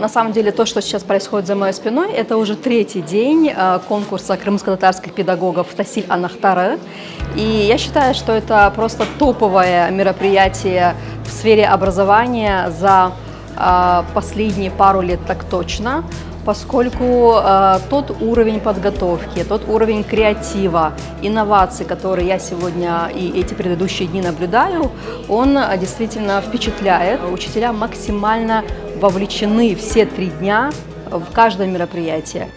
На самом деле то, что сейчас происходит за моей спиной, это уже третий день конкурса крымско-татарских педагогов «Тасиль Анахтары». И я считаю, что это просто топовое мероприятие в сфере образования за последние пару лет так точно, поскольку тот уровень подготовки, тот уровень креатива, инноваций, которые я сегодня и эти предыдущие дни наблюдаю, он действительно впечатляет. Учителя максимально вовлечены все три дня в каждое мероприятие.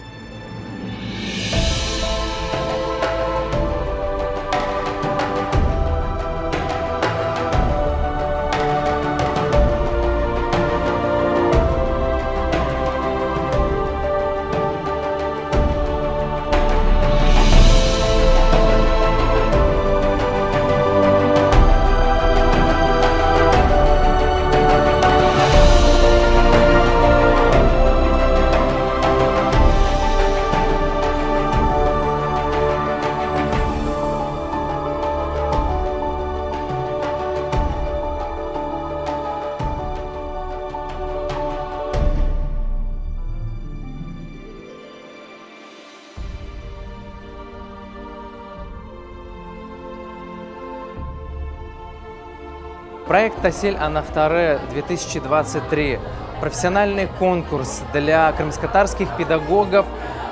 Проект «Тасель Анахтары 2023» профессиональный конкурс для крымскотатарских педагогов,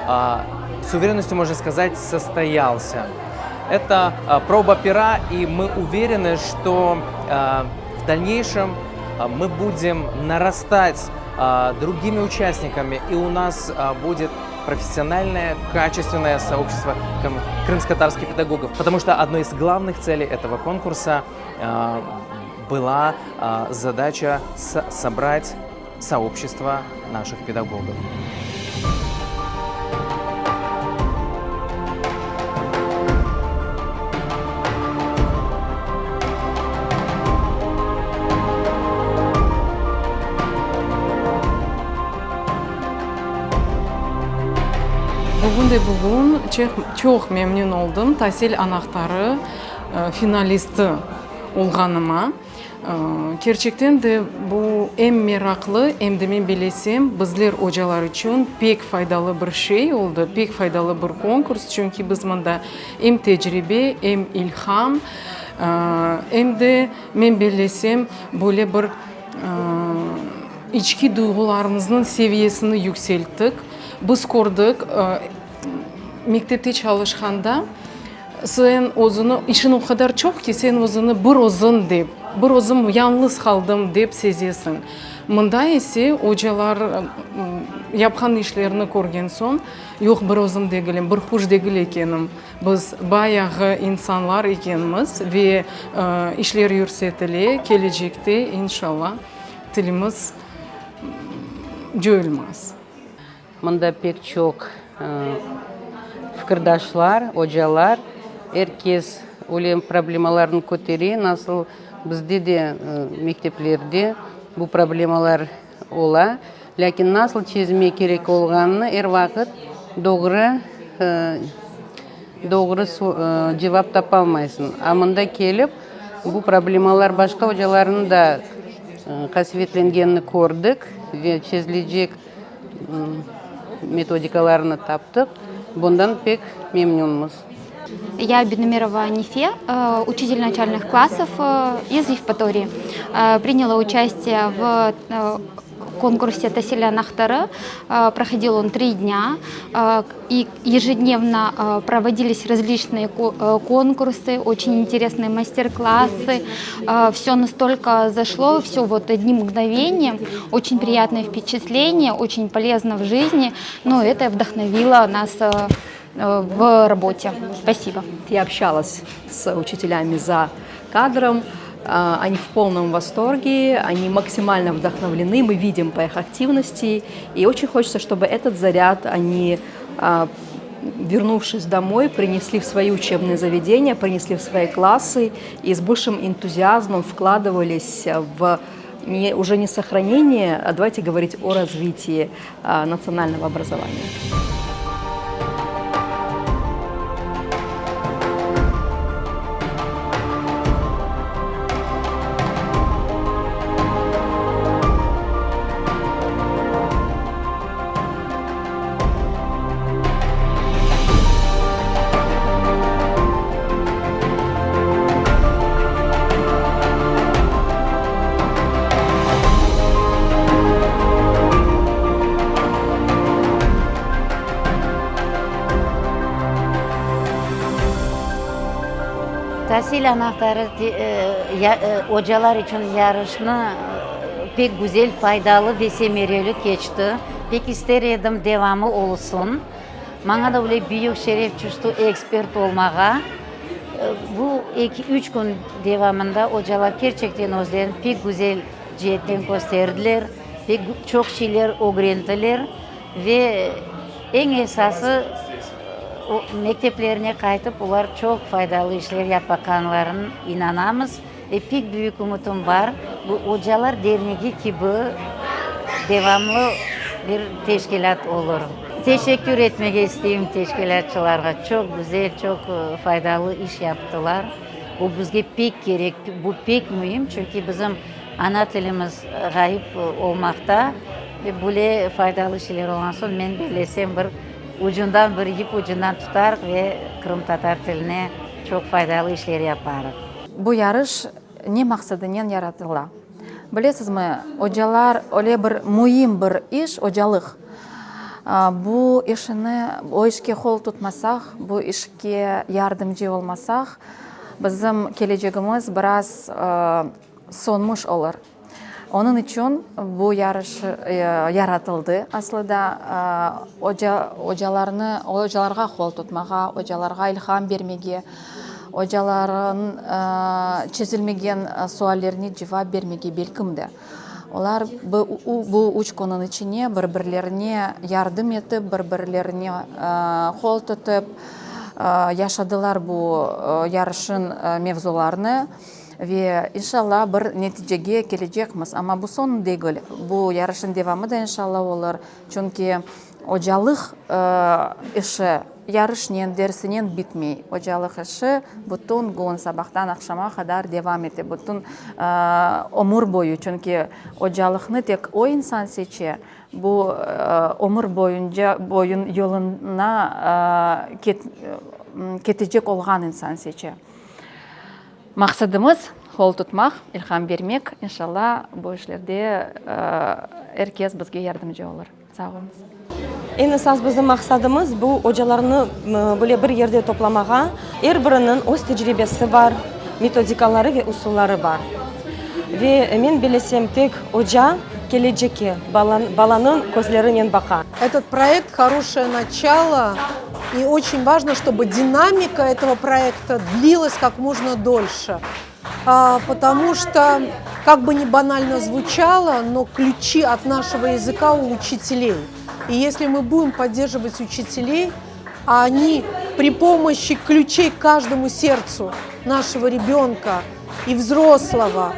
а, с уверенностью можно сказать, состоялся. Это а, проба пера, и мы уверены, что а, в дальнейшем мы будем нарастать другими участниками, и у нас будет профессиональное, качественное сообщество крымско-татарских педагогов. Потому что одной из главных целей этого конкурса была задача собрать сообщество наших педагогов. Bugün de bugün çoq memnün oldım Tasil anahtarı finalisti olğanıma. Kerçekten de bu em meraqlı, em de men bilesem, bizler ocalar içün pek faydalı bir şey oldı, pek faydalı bir konkurs, çünki biz mında em tecribe, em ilham, em de, men bellesem, böyle bir içki duyğularımıznıñ seviyesini yükselttik. Biz kördik, mektepte çalışqanda, Sen özüni, işiñ o qadar çoq ki, sen özüni bir özüñ dep, bir özüm yañlız qaldım dep sezesiñ. Mında ise ocalar yapqan işlerini körgen soñ, yoq, bir özüm degilim, bir quş degil ekenim, biz bayağı insanlar ekenmiz ve işler yürsetile, kelecekte, inşallah, tilimiz coyulmaz. Mında pek çoq fikirdaşlar, ocalar, er kes öyle problemalarnı kötere, nasıl bizde de mekteplerde bu problemalar ola, lâkin nasıl çezmek kerek olğanını er vaqıt doğru doğru cevap tapalmaysıñ. A mında kelip, bu problemalar başqa ocalarnı da qasevetlengenini kördik ve çezilecek Metodikalarını taptıq, bundan pek memnünmiz. Я Бедномирова Анифе, учитель начальных классов из Евпатории. Приняла участие в конкурсе Тасель Анахтары. Проходил он три дня. И ежедневно проводились различные конкурсы, очень интересные мастер-классы. Все настолько зашло, все вот одним мгновением. Очень приятное впечатление, очень полезно в жизни. Но это вдохновило нас в работе. Спасибо. Я общалась с учителями за кадром. Они в полном восторге, они максимально вдохновлены, мы видим по их активности. И очень хочется, чтобы этот заряд они, вернувшись домой, принесли в свои учебные заведения, принесли в свои классы и с большим энтузиазмом вкладывались в не, уже не сохранение, а давайте говорить о развитии национального образования. Tasil anahtarı ocalar içün yarışnı pek güzel, faydalı ve semereli keçti. Pek ister edim devamı olsun. Maña da öyle büyük şeref tüşti ekspert olmağa. Bu eki, üç kün devamında ocalar kerçekten özlerini pek güzel ceetten kösterdiler, pek çoq şeyler ögrendiler ve eñ esası, mekteplerine qaytıp olar çoq faydalı işler yapaqanlarına inanamız ve pek büyük ümütim bar, bu ocalar dernegi kibi devamlı bir teşkilât olur. Teşekkür etmege isteyim teşkilâtçılarğa, çoq güzel, çoq faydalı iş yaptılar. Bu bizge pek kerek, bu pek müim, çünki bizim ana tilimiz ğayıp olmaqta ve böyle faydalı şeyler olğan soñ, men bellesem, bir ucundan, bir yip ucundan tutarıq ve qırımtatar tiline çoq faydalı işler yaparıq. Bu yarış ne maqsadınen yaratıla? Bilesizmi, ocalar öyle bir müim bir iş, ocalıq. Bu işini, o işke qol tutmasaq, bu işke yardımcı olmasaq, bizim kelecegimiz biraz sönmüş olur. Onıñ içün bu yarış yaratıldı aslıda, oca, ocalarnı, ocalarğa qol tutmağa, ocalarğa ilham bermege, ocalarnıñ çezilmegen suallerine cevap bermege belkim de. Olar bu üç künniñ içine bir-birlerine yardım etip, bir-birlerine qol tutıp yaşadılar bu yarışıñ mevzularını. Ve inşallah bir neticege kelecekmiz. Amma bu soñ degil, bu yarışnıñ devamı da inşallah olur. Çünki ocalıq işi yarışnen, dersinen bitmey. Ocalıq işi bütün kün, sabahtan aqşama qadar devam ete, bütün ömür boyu. Çünki ocalıqnı tek o insan seçe, bu ömür boyunca boyun yoluna ketecek olğan insan seçe. Maqsadımız, qol tutmaq, ilham bermek. İnşallah, bu işlerde er kes bizge yardımcı olur. Sağ oluñız. Eñ esas bizim maqsadımız, bu ocalarnı böyle bir yerde toplamağa. Er biriniñ öz tecribesi bar, metodikaları ve usulları bar. Ve men bilesem, tek oca kelecekke, balanıñ közlerinen baqa. Этот проект хорошее начало, и очень важно, чтобы динамика этого проекта длилась как можно дольше. Потому что, как бы ни банально звучало, но ключи от нашего языка у учителей. И если мы будем поддерживать учителей, а они при помощи ключей к каждому сердцу нашего ребенка и взрослого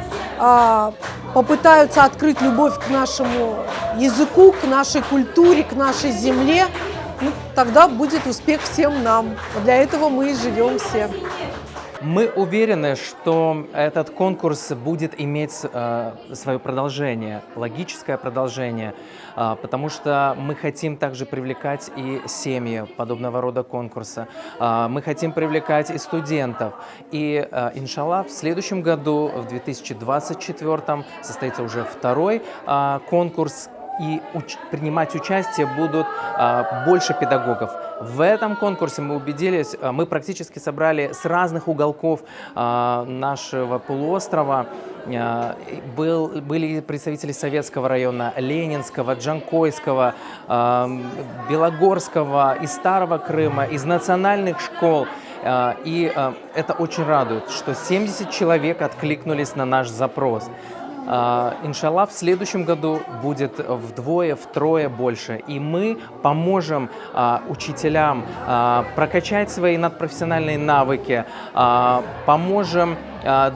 попытаются открыть любовь к нашему языку, к нашей культуре, к нашей земле, ну, тогда будет успех всем нам. Для этого мы и живем все. Мы уверены, что этот конкурс будет иметь свое продолжение, логическое продолжение, потому что мы хотим также привлекать и семьи подобного рода конкурса, мы хотим привлекать и студентов. И, иншаллах, в следующем году, в 2024, состоится уже второй конкурс, и принимать участие будут больше педагогов. В этом конкурсе мы убедились, мы практически собрали с разных уголков нашего полуострова. Были представители Советского района, Ленинского, Джанкойского, Белогорского, из Старого Крыма, из национальных школ. И это очень радует, что 70 человек откликнулись на наш запрос. Иншаллах, в следующем году будет вдвое, втрое больше. И мы поможем учителям прокачать свои надпрофессиональные навыки, поможем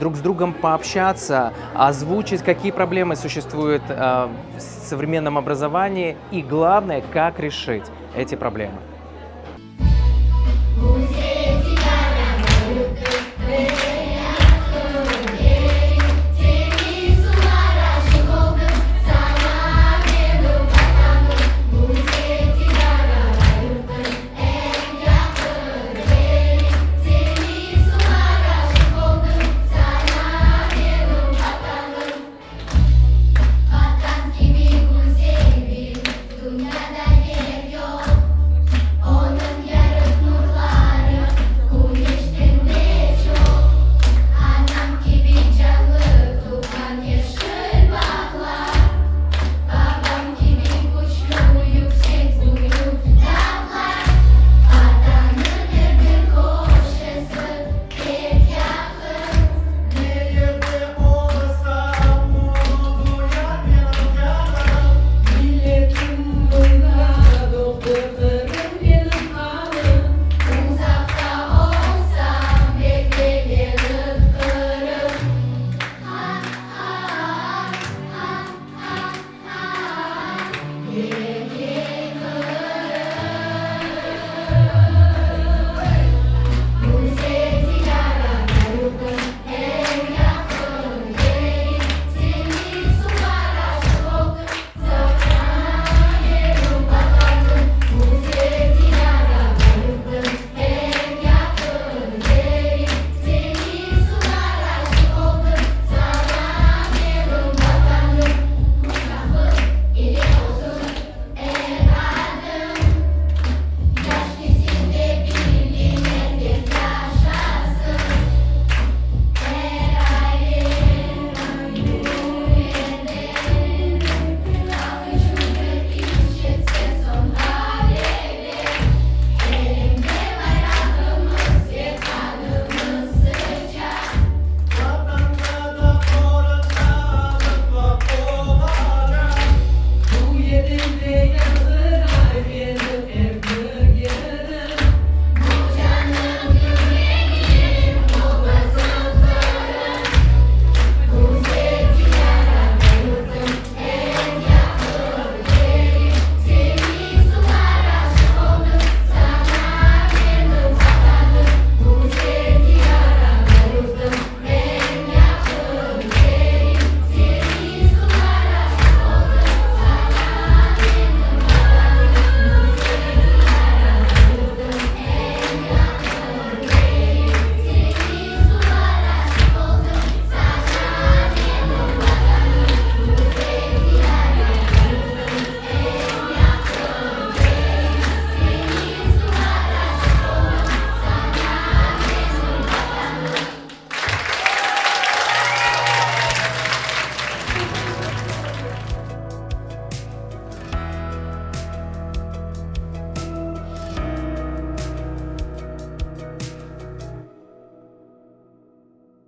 друг с другом пообщаться, озвучить, какие проблемы существуют в современном образовании и, главное, как решить эти проблемы.